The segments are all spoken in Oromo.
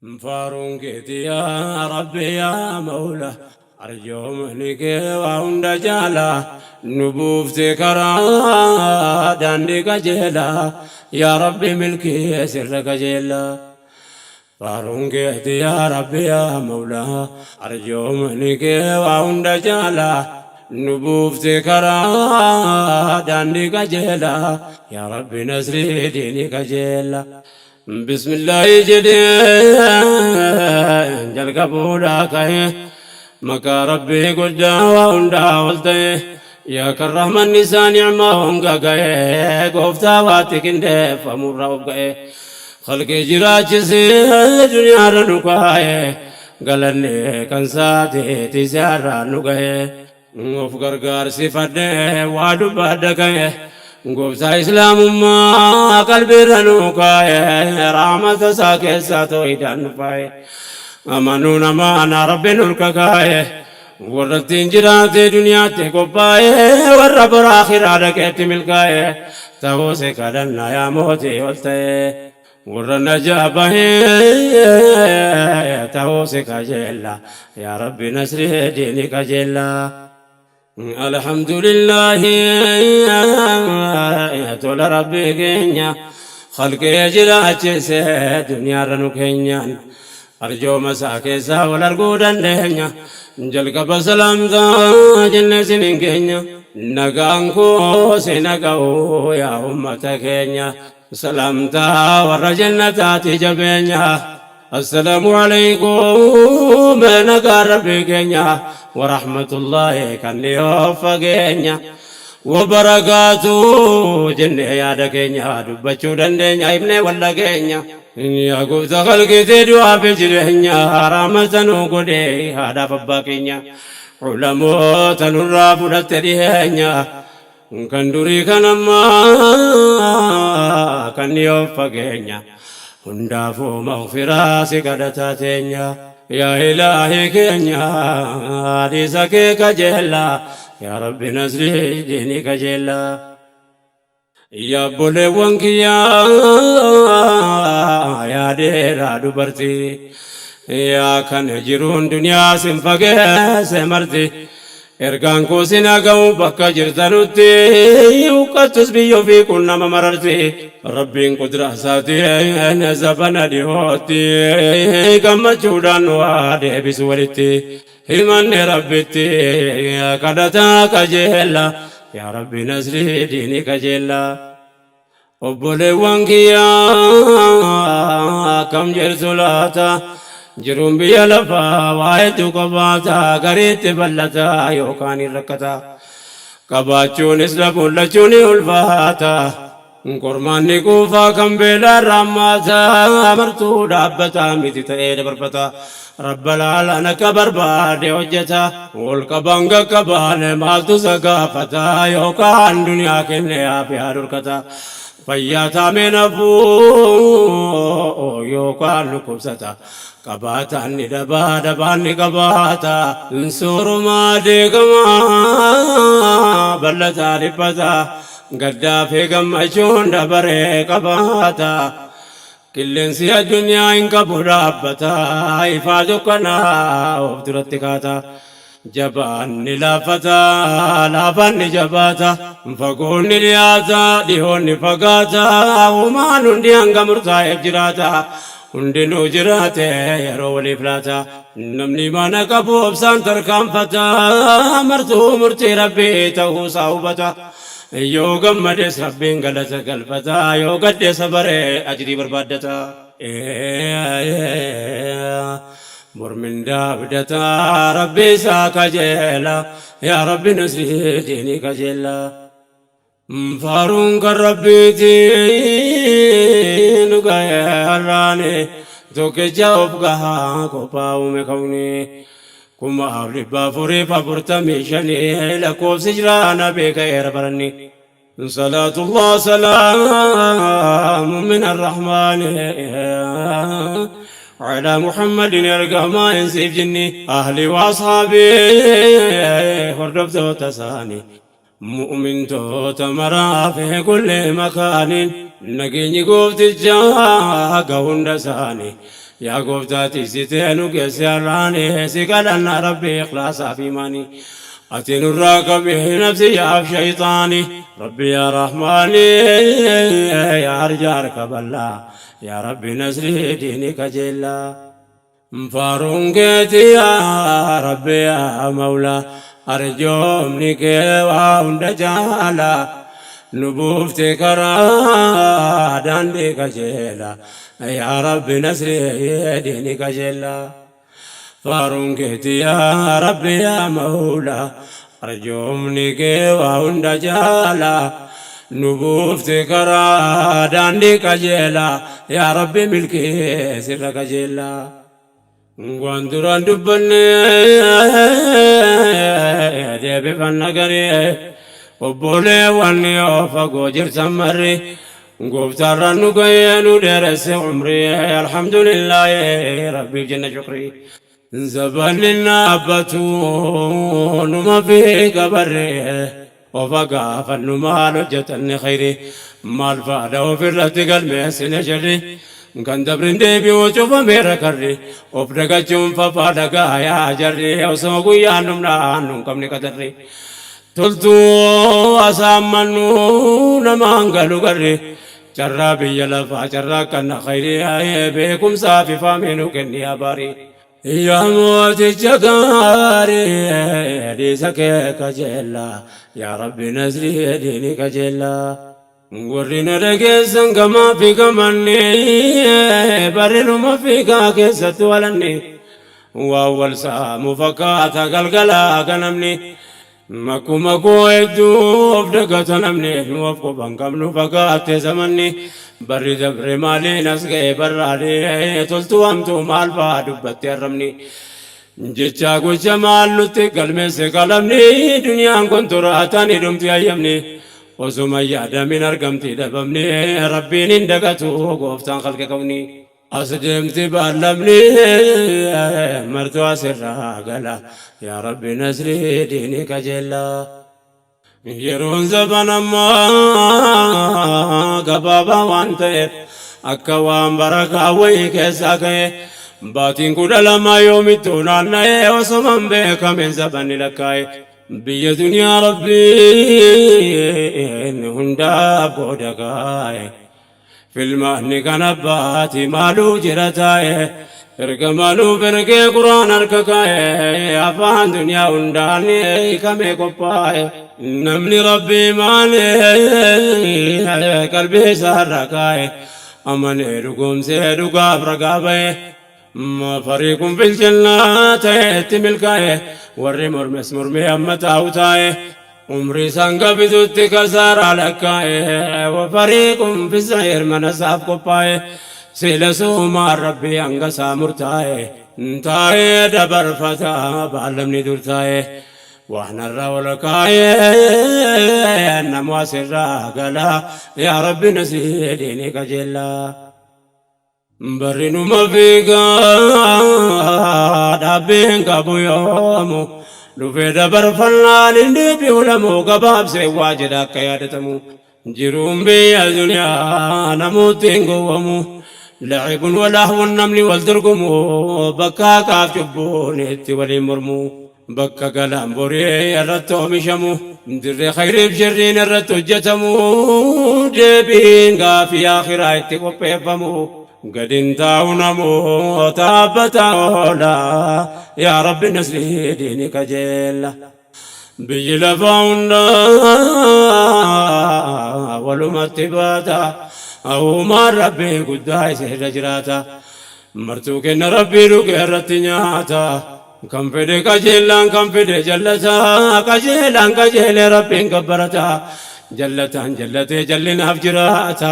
Faaruun keeti yaa Rabbi yaa Mawla, arjoomni kee waa hunda jaala, nu buufte karaa daandii qajeelaa, yaa Rabbi milkii sirra qajeelaa. Faaruun keeti yaa Rabbi yaa Mawla, arjoomni kee waa hunda jaala, nu buufte karaa daandii qajeelaa, yaa Rabbi nasrii diinii qajeelaa. Bismillaahi jedhee jalqabuudhaa ka'e, maqaa Rabbii guddaa waa hundaa ol ta'e, yaa kan rahmanni isaa ni'maa honga ga'e, gooftaa waatti qindeeffamurra of ga'e, khalqii jiraachisee duniyaarra nu kaa'e, galanni kan saatiiti si'arraa nu ga'e. Of gargaarsifadhe waa dubbadha ka'e, gooftaa islaamummaa qalbiirra nu kaa'e, rahmata isaa keessaa toohidaan nu faaye, amanuu namaana Rabbiin ol kaa'e, warra ittiin jiraate duniyaatti qophaa'e, warra bara akhiraa dhaqeetti milkaa'e ta'uu si kadhanna yaa mootii ol ta'e, warra najaa bahee ta'uu si kajeella, yaa Rabbi nasrii diini kajeella. Alhamdulillahi, tola Rabbii keenya khalqee jiraachise duniyaarra nu keenyaan, arjooma isaa keessaa wal arguu dandeenya. Jalqaba salaamtaa jenne isiniin keenya, nagaan koo si naga'u yaa ummata keenya, salaamtaa warra jannataati jabeenya. Assalaamu alaykum, nagaa Rabbii keenya warahmatullaahi kan dhiyoo fageenya wabarakaatu jennee yaada keenya dubbachuu dandeenya himnee walla keenya. Yaa gooftaa khalqiitee du'aa fi jireenya, rahmata nuu godhee haadhaaf abbaa keenya, ulamoota nurraa fudhatte dhiheenya, kan durii kan ammaa kan dhiyoo fageenya, hundaafuu maghfiraa si kadhataa teenya. Yaa Ilaahi keenya, hadiisa kee kajeella, yaa Rabbi nasrii diinii kajeella. Yaa obboleewwan kiyyaa, yaa dheeraa dubartii, yaa kan jiruun duniyaa sin fageesse marti, ergaan koo sin haga'u bakka jirtanutti, huqqattus biyya ofii kun nama mararti. Rabbiin qudraa isaatiin zabana dhihootti gammachuudhaan nu haa deebisu walitti, himanne Rabbitti kadhataa kajeella, yaa Rabbi nasrii diinii kajeella. Obboleewwan kiyyaa, akkam jirtu laata? Jiruun biyya lafaa waa hedduu qabaata, gariitti bal'ata yookaan hin rakkata, qabaachuunis dhabuun lachuun ni ulfaata. Qormaanni quufaa kan beelaa raammaata, martuu dhaabbata miti ta'ee dabarfata, Rabba laalaan akka barbaade hojjeta, ol qabaan qaqqabaan maaltu isa gaafata, yookaan duniyaa kenne aafiyaa dhorkata, fayyaa taamee nafuu yookaan dhukkubsata, qabaataan ni dhabaa, dhabaan ni qabaata, soorumaa deegamaa bal'ataa dhiphata, gaddaa fi gammachuun dabaree qabaata. Qilleensi addunyaa hin qabu dhaabbata, ifaa dukkanaa of duratti kaata. Jabaan ni laaffata, laafaan ni jabaata, fagoon ni dhiyaata, dhihoon ni fagaata, uumaan hundi hanga murtaa'eef jiraata. Hundinuu jiraate yeroo waliif laata. Namni mana qabu obsaan tarkaanfata, martuu murtii Rabbii ta'uusaa hubata. Yoo gammades Rabbiin galata galfata, yoo gadde sabaree ajrii barbaaddata. Mormindaa abdata, Rabbi isaa kajeela, yaa Rabbi nasrii diinii kajeela. Faaruun kan Rabbiiti nu ga'e har'aani, tokkicha of gahaa qophaa'ume kauni. 4445 lakkoofsi jiraana beeka'eera baranni. صلاة الله سلام من الرحمن على محمد ergamaa insiif jinni, أهلي وأصحابي hordoftoota isaanii, mu'mintoota maraa fi كل مكان, nageenyi gooftichaa haga hunda isaanii. Yaa gooftaa tiksitee nu geesse har'aani, si kadhanna Rabbi ikhlaasaa fi imaanii. Ati nurraa qabi nafsiyyaaf shayxaani. Rabbi yaa Rahmaani, yaa arjaa harka bal'aa, yaa Rabbi nasrii diinii kajeellaa. Faaruun keeti yaa Rabbi yaa Mawlaa, arjoomni kee waa hunda caalaa. Nu buufte karaa daandii qajeelaa, yaa Rabbi nasrii diinii kajeellaa. Faaruun keeti yaa Rabbi yaa Mawlaa, arjoomni kee waa hunda caalaa. Nu buufte karaa daandii qajeelaa, yaa Rabbi milkii sirra kajeellaa. Waan duraan dubbanne deebifanna garii, obboleewwan yoo fagoo jirtan marri, gooftaarraan nu ga'ee nu dheeresse umrii, alhamdulillaahi Rabbiif jenna shukrii. Zabanni dhaabbatu numa fi gabarree, ofa gaafannu maal hojjetanne khayri, maal faadha ofirratti galmeessine sharri. Kan dabrin deebi'u cufameera karri, of dagachuun fafaa dhagaa yaa jarri, osoo guyyaan dhumnaan nun qabne qadarri. Toltuu asaammannu namaan galu garri, carraa biyya lafaa carraa kanna khayri, beekumsaa fi faamii nu kenni abaarii. Yaa mooticha gaarii, dhiisa kee kajeellaa, yaa Rabbi nasrii diinii kajeellaa. Warri na dhageessan gamaa fi gamanni, barrinuma fiigaa keessatti walanni, waan wal saamu fakkaata galgalaa ganamni. Makkuma koo hedduu of dagata namni, nu of quban qabnu fagaatte zamanni. Barri dabre maaliin as ga'e barraadee, toltuu hamtuu maal fa'aa dubbatte arrabni. Jecha gocha maal nutti galmeesse qalamni, duniyaan kun turaatani dhumti hayyamni. Osuma yaadamin argamti dhabamni, Rabbiin hin dagatu gooftaan khalqe kawni. As deemti baallamni martuu asirraa gala, yaa Rabbi nasrii diinii kajeellaa. Yeroon zaban ammaa gabaabaa waan ta'eef, akka waan barakaa wayii keessaa ka'e, baatiin 12 yoomittuu naanna'ee, osuma hin beekamin zabanni lakkaa'e. Biyya duniyaa Rabbiin hundaaf qooda kaa'e. Filmaanni kan abbaati maaluu jira taa'e, erga maaluuf ergee Quraan harka kaa'e, afaan duniyaa hundaan hiikamee qophaa'e. Namni Rabbii maalee qalbii isaarra kaa'e, amanee dhugoomsee dhugaaf ragaa ba'e. Fariiqun fil jannaa ta'etti milkaa'e, warri mormes mormee amma taa'u taa'e. Umrii isaan gabitutti kasaaraa lakkaa'e, fariiqun fi sa'iir mana isaaf qophaa'e. Sila suumaan Rabbii hanga isaa murtaa'e, taa'ee dabarfata baallamni dur taa'e. Waan har'a ol kaa'e namu asirraa gala, yaa Rabbi nasii diinii qajeellaa. Barri numa fiigaa dhaabbiin qabu yoomu, dhufee dabarfannaan hin deebi'u lamuu, gabaabsee waa jedha akka yaadatamu. Jiruun biyya duniyaa namooti hin gowwamu. Lacibun walahwun namni wal dorgomu, bakka haqaaf cubbuun itti waliin mormu. Bakka galaan borii irratti oomishamu, dirree khayriif sharriin irratti hojjetamu, deebiin gaafii akhiraa itti qopheeffamu. Gadin taa'u namoota dhaabbata oola, yaa Rabbi nasrii diinii kajeella. Biyyi lafaa hundaa walumatti baata, uumaan Rabbii guddaa isa irra jiraata. Martuu kenna Rabbii dhugee irratti nyaata. Kan fedhe qajeelaan kan fedhe jallata, qajeelaan qajeelee Rabbiin gabbarata, jallataan jallatee jallinaaf jiraata.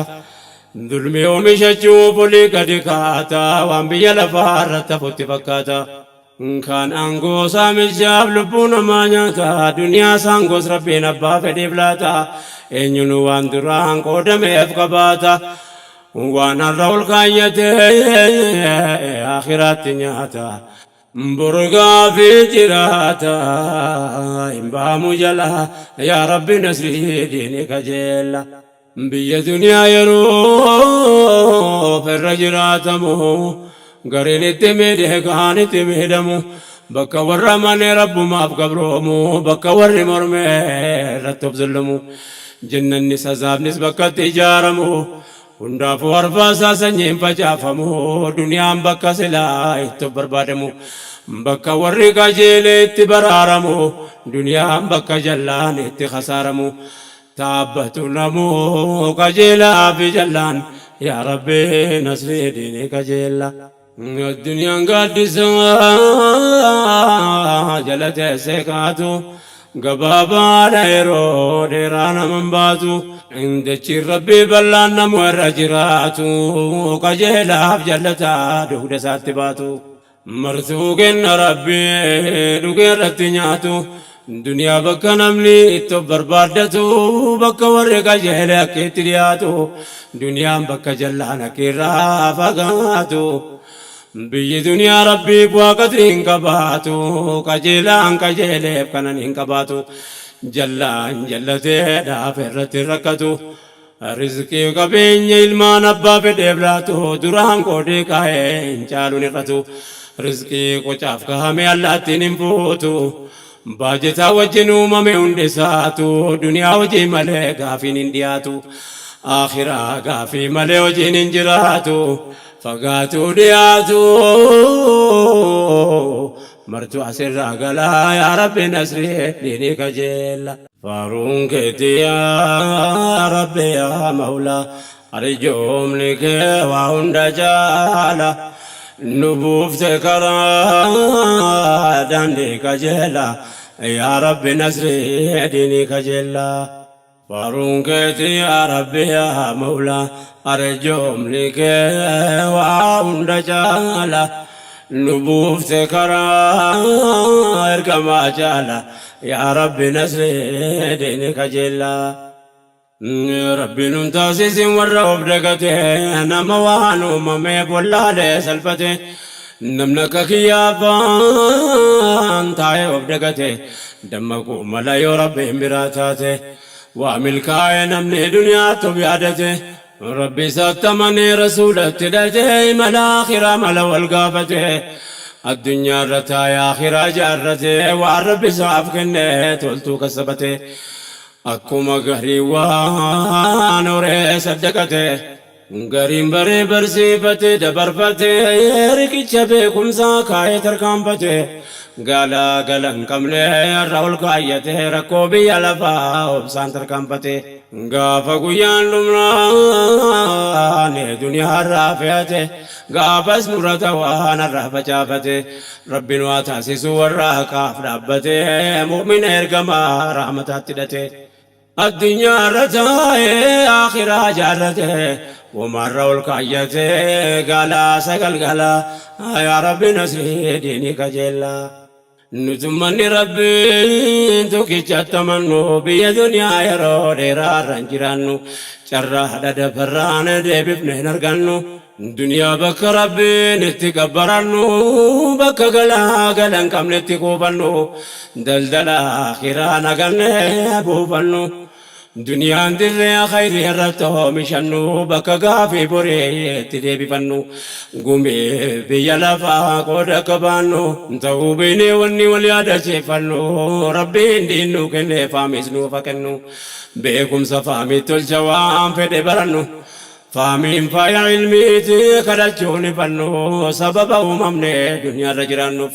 Dulmi oomishachuuf olii gadi kaata, waan biyya lafaa irratti hafutti fakkaata. Kan aangoo saamichaaf lubbuu namaa nyaata, duniyaa saangoos Rabbiin abbaa fedheef laata. Eenyuun waan duraan qoodameef qabaata. Waan har'a ol kaayyate akhiraatti nyaata. Boru gaafii jiraata hin baamu jala, yaa Rabbi nasrii diinii kajeella. Biyya duniyaa yeroo irra jiraatamu, Gariin itti miidhee kaan itti miidhamu. Bakka warra amanee Rabbumaaf gabroomu. Bakka warri mormee irratti of zullumu. Jannannis azaabnis bakka itti ijaaramu. Hundaafuu arfaasaa sanyiin facaafamu. Duniyaan bakka silaa itti of barbaadamu. Bakka warri qajeele itti baraaramu. Duniyaan bakka jallaan itti khasaaramu. Taabbatu namuu qajeelaa fi jallaan. Yaa Rabbi nasrii diinii qajeella. Addunyaan gaaddisa jala teessee kaatu. Gabaabaadha yeroo dheeraa naman baatu. Dachiin Rabbii bal'aan namu irra jiraatu. Qajeelaaf jallataa dugda isaatti baatu. Martuu kenna Rabbii dhugee irratti nyaatu. Duniyaa bakka namni itti of barbaaddatu. Bakka warri qajeele akka itti dhiyaatu. Duniyaan bakka jallaan akka irraa fagaatu. Biyyi duniyaa Rabbii bu'aa qadrii hin qabaatu. Qajeelaan qajeeleef kanan hin qabaatu. Jallaan jallateedhaaf irratti hin rakkatu. Rizqii qabeenya ilmaan abbaa fedheef laatu. Duraan qoodee kaa'ee hin caaluun hir'atu. Rizqii qocaaf kaa'ame allaattiin hin fuutu. Baajetaa wajjin uumame hundi isaatu. Duniyaa hojii malee gaafiin hin dhiyaatu. Akhiraa gaafii malee hojiin hin jiraatu. Fagaatu dhiyaatu. Martu asirraa galaa yaa Rabbi nasrii diinii kajeella. Faaruun keetii yaa Rabbi yaa Mawlaa. Arjoomni kee waa hunda caala. Nu buufte karaa daandii qajeela. Yaa Rabbi nasrii diinii kajeella. Faaruun keetii yaa Rabbi yaa Mawlaa. Arjoomni kee waa hunda caala. Nu buufte karaa ergamaa caala. Yaa Rabbi nasrii diinii kajeella. Rabbi nun taasisin warra of dagate. Nama waan uumameef wallaalee salphate. Namni akka kiyyaafaan taa'ee of dagate. Dammaquu mala yoo Rabbiin biraa taate. Waa milkaa'e namni duniyaatti of yaadate. Rabbi isaatti amanee rasuulatti hidhate. Imala akhiraa mala wal gaafate. Addunyaa irra taa'ee akhiraa ijaarrate. Waan Rabbi isaaf kenne toltuu kasabate. Akkuma garii waan horee saddaqate. Gariin baree barsiifate dabarfate. Riqicha beekumsaa kaa'ee tarkaanfate. Gala gala hin qabne irra ol kaayyate. Rakkoo biyya lafaa obsaan tarkaanfate. Gaafa guyyaan dhumnaan duniyaa irraa fe'ate. Gaafas murata waan irraa facaafate. Rabbiin waa taasisu warra haqaaf dhaabbate. Mu'mina ergamaa rahmataatti hidhate. Addunyaa irra taa'ee akhiraa jaarrate. Womaarra ol kaayyate galaa sagal galaa. Yaa Rabbi nasrii diinii kajeellaa. Nutummanni Rabbiin tokkichatti amannu. Biyya duniyaa yeroo dheeraa irra hin jiraannu. Carraa dhadafarraan deebifne hin argannu. Duniyaa bakka Rabbiin itti gabbarannu. Bakka galaa gala hin qabne itti kuufannu. Daldala akhiraa naganne buufannu. Duniyaan dirree khayrii irratti oomishannu. Bakka gaafii borii itti deebifannu. Gumii biyya lafaa qooda qabaannu. Ta'uu beeknee wanni wal yaadachiifannu. Rabbiin diin nuu kennee faamis nuuf haa kennu. Beekumsa faamii tolcha waan fedhe barannu. Faamiin faaya ilmiiti kadhachuun ifannu. Sababa uumamne duniyaarra jiraannuuf.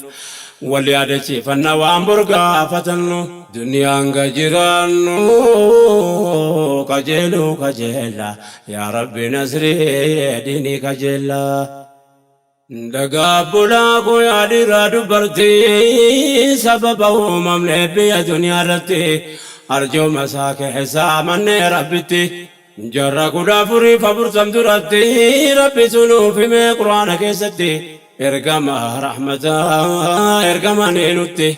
Wal yaadachiifanna waan bor gaafatannu. Duniyaan ga jiraannu qajeeluu kajeella. Yaa Rabbi nasrii diinii kajeella. Dhagaa bulaa koo yaa dhiiraa dubartii. Sababa uumamne biyya duniyaa irratti. Arjooma isaa keessaa mannee Rabbitti. Jarra 1440 duratti Rabbi sunuuf himee Quraana keessatti. Ergama rahmataa ergamanii nutti.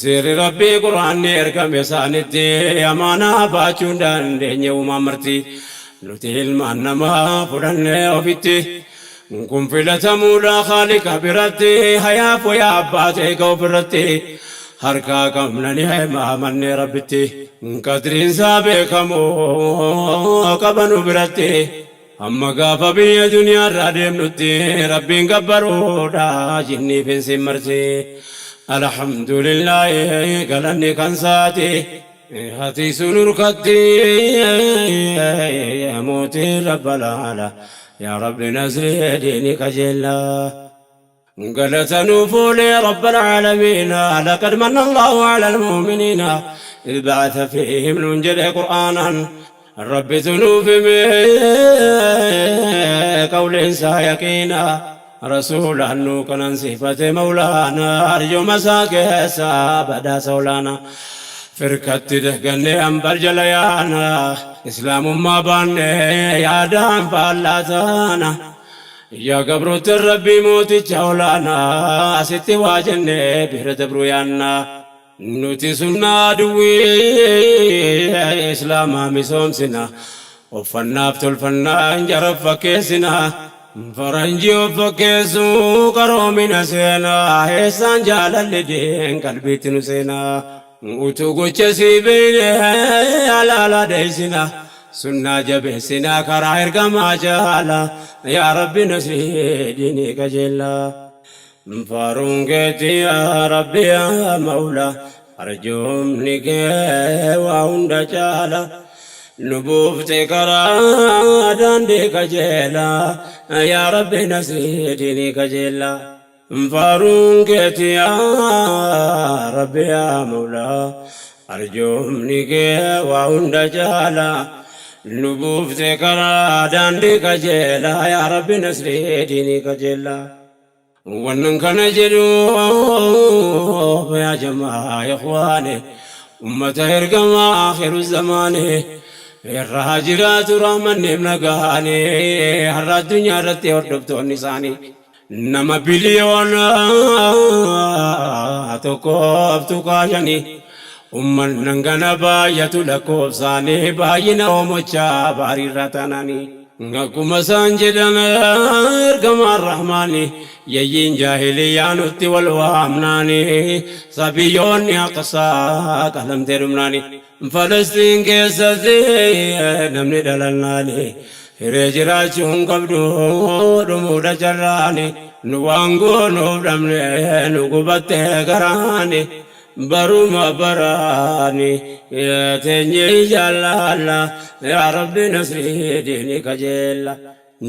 Seerri Rabbii Quraanni ergame isaanitti. Amaanaa baachuu hin dandeenye uumaan marti. Nuti ilmaan namaa fudhannee ofitti. Kun filatamuudha Khaalika biratti. Hayaaf wayaa abbaa ta'e ga ofirratti. Harkaa qabna ni himaa mannee Rabbitti. Qadriinsaa beekamu qabanu biratti. Hamma gaafa biyya duniyaarraa deemnutti Rabbiin gabbaruudha jinniif insiin marti. Alhamdulillaahi galanni kan saati. Hati sun urkatti mootii rabbalaala. Yaa Rabbi nasrii diini qajeellaa. Galata nuuf oolee Rabbal Aalamiina laqad manna Allaahu alal mu'miniina idh ba'atha fiihim nuun jedhe Qur'aanaan Rabbitu nuuf hime qawliin isaa yaqiina Rasuulaan nuu qanansiifate Mawlaana arjooma isaa keessa badhaasa olaana Firkatti dagannee ambar jala yaana Islaamummaa baanne yaadaan faallaa taana Yaa gabroottan Rabbii mooticha olaanaa asitti waa jennee bira dabruu yaanna. Nuti sunnaa aduwwii Islaamaa misoomsina. Uffannaaf tolfannaan jara of fakkeessina. Faranjii of fakkeessuu qaroomina seenaa eessaan jaalalli diin qalbiitti nu seenaa. Utuu gocha sii beeyne halaala dheeysina Sunnaa jabeessina karaa ergamaa jaala Yaa Rabbi nasrii diinii qajeella Faaruun keeti yaa Rabbi yaa Mawla Arjoomni kee waa hunda caala Nu buufte karaa daandii qajeela Yaa Rabbi nasrii diinii qajeella Faaruun keeti yaa Rabbi yaa Mawlaa Arjoomni kee waa hunda caala Nu buufte karaa daandii qajeelaa Yaa Rabbi nasrii diinii qajeelaa Wannan kana jedhuuf yaa jamaa ikhwaani Ummata ergamaa akhiru zamaani Irra haa jiraatu rahmanniif nagaani Har'a addunyaa irratti hordoftoonni isaanii Nama biliyoona 1.5 ummannan gana baay'atu lakkoofsaanii baay'ina oomochaa baariirraa taanaanii. Akkuma isaan jedhan ergamaan rahmaani yayyiin jaahiliyyaa nutti wal waamnaani sabiyyoonni aqsaa qalamtee dhumnaani. Falastiin keessatti namni dhalannaani hiree jiraachuu hin qabdu dhumuudha carraani nu waan goonuuf dhabne nu gubatte garaani baruma baraani teenyee jaallaalla yaa rabbi nasrii diini kajeella.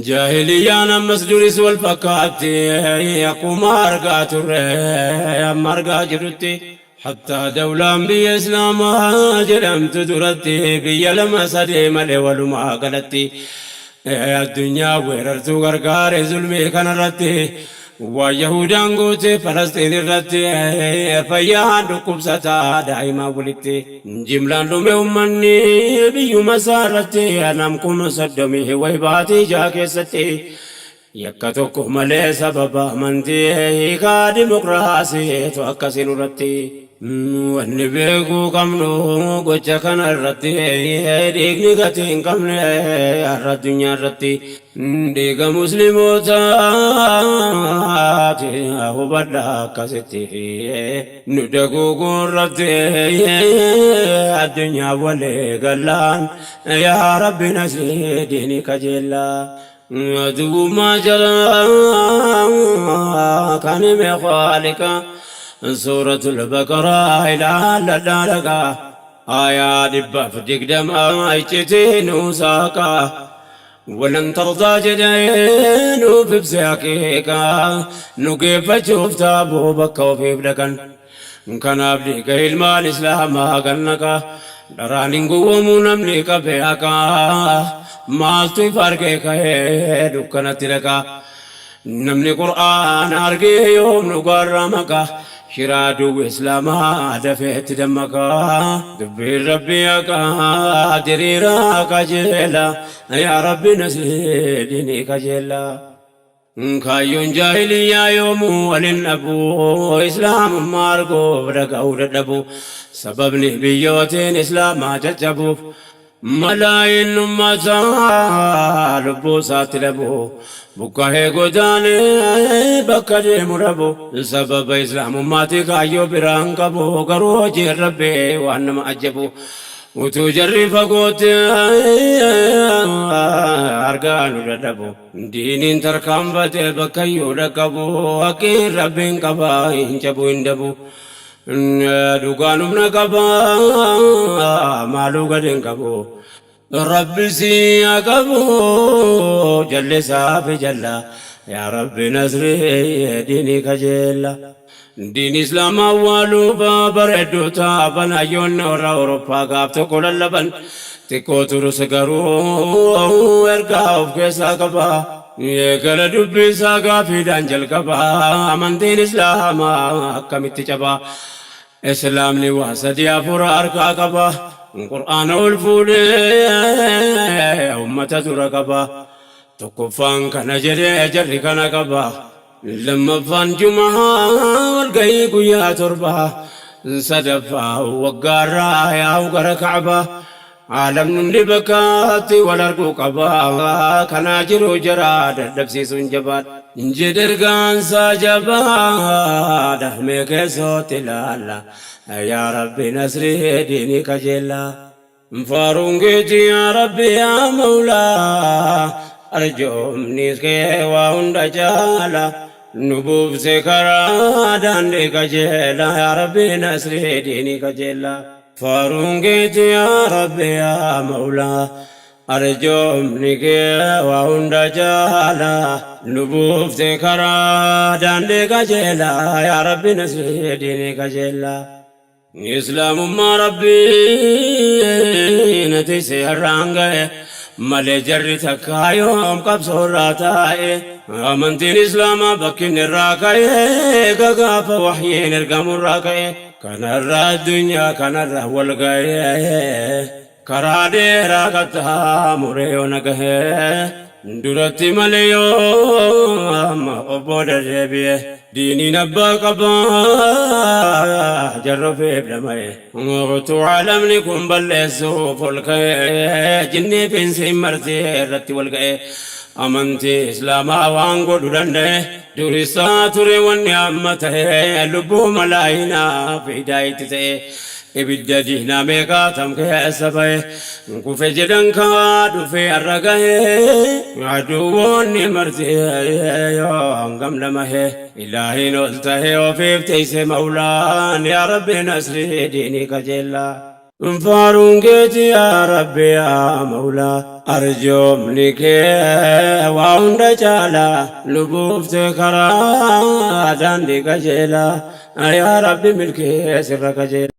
Jaahiliyyaan ammas duris wal fakkaatti akkuma argaa turre amma argaa jirrutti. Hattaa dawlaan biyya Islaamaa jedhamtu duratti biyya lama sadii malee walumaa galatti addunyaa weerartuu gargaare zulmii kanarratti waan Yahudaan goote Falasxiin irratti fayyaan dhukkubsataa daa'imaa walitti jimlaan dhume ummanni biyyuma isaa irratti nam 30,000 way baatii 6 keessatti Yakka tokko malee sababa amantii hiikaa dimokiraasiitu akkasii nurratti. Wanni beekuu qabnu gocha kana irratti dhiigni gatii hin qabne har'a addunyaa irratti dhiiga muslimootaati hubadha akkasitti nu daguuguu irratti addunyaa walii gallaan yaa rabbi nasrii diinii kajeellaa. Aduwwummaa jalaa kan hime Khaaliqa Suuratul Baqaraa ilaalladhaa dhaqaa aayaa 120 iccitii nuu saaqaa walan tardaa jedhee nuuf ibse haqiiqaa nu geeffachuuf taaboo bakka ofiif dhaqan kanaaf dhiiga ilmaan islaamaa gannaqa dharaan hin gowwoomuu namni qabe haqaa maaltu ifa argee ka'ee dukkanatti dhaqa namni qur'aana argee yoom dhugaarraa maqa shiraa duwwi islaamaa dafeetti dammaqa dubbiin rabbii haqaa diriiraa qajeela yaa rabbi nasrii dinii qajeela. Kaayyoon jaahiliyyaa yoomuu wal hin dhabu, Islaamummaa arguuf dhaga'uu dadhabu. Sababni biyyootiin Islaamaa caccabuuf, malaayiin ummataa lubbuu isaatti dhabu. Buqqa'ee godaanee bakka deemu dhabu. Sababa Islaamummaati kaayyoo biraa hin qabu, garuu hojiin Rabbii waan nama ajjabu. Utuu jarri fagootti argaa nu dadhabu. Diiniin tarkaanfatee bakkayyuu dhaqqabu. Haqqiin Rabbiin qaba hin cabu hin dabu. Dhugaan humna qaba maaluu gad hin qabu. Rabbi si haa qabu jallisaa fi jalla. Yaa Rabbi nasrii diinii kajeella. Diin Islaamaa awwaaluuf bareedduu taafan hayyoonni warra Awurooppaa gaaf tokko lallaban. Xiqqoo turus garuu ergaa of keessaa qaba. Eegala dubbii isaa gaafiidhaan jalqaba. Amantiin Islaamaa akkamitti caba? Islaamni waa sadii afur harkaa qaba. Qur'aana ol fuudhee ummata dura qaba. Tokkoffaan kana jedhee jarri kana qaba. Lammaffaan Jumahaa walgahii guyyaa 7. Sadaffaa waggaarraa yaa'u gara Ka'baa. Aalamni hundi bakkaatti wal arguu qaba. Kanaa jiru jara dadhabsiisuun jabaadha. Jedhe ergaansaa jabaadha. Mee keessootti ilaalla. Yaa Rabbi nasrii diinii kajeellaa. Faaruun keeti yaa Rabbi yaa Mawlaa arjoomni kee waa hunda caala nu buufte karaa daandii qajeela yaa Rabbi nasrii diinii qajeela. Faaruun keeti yaa Rabbi yaa Mawlaa arjoomni kee waa hunda caala nu buufte karaa daandii qajeela yaa Rabbi nasrii diinii qajeela. Islaamummaa Rabbiin ati har'aan ga'e malee jarri takkaa yoom qabsoo irraa taa'e. Amantiin Islaamaa bakki inni irraa ka'e gagaafa wahyiin ergamu irraa ka'e. Kanarra addunyaa kanarra wal ga'e karaa dheeraa qaxxaamuree yoo na gahe duratti malee yoo amma of booda deebi'e diiniin abbaa qabaa jarra ofiif dhama'e. Utuu aalamni kun balleessuuf ol ka'e jinnii fi insiin marti irratti wal ga'e amantii Islaamaa waan godhu danda'e durisaa ture wanni amma ta'e lubbuu malaayinaa fi hidaayitti ta'e. Ibidda diinaa meeqaatam keessa ba'e kufe jedhan kaa dhufe har'a gahe aduwwoonni marti yoo hangam dhamahe ilaahiin ol tahe ofiif teeyse mawlaan yaa Rabbi nasrii diinii qajeellaa. Faaruun keeti yaa Rabbi yaa Mawlaa arjoomni kee waa hunda caalaa nu buufte karaa daandii qajeelaa yaa Rabbi milkee sirra qajeelaa.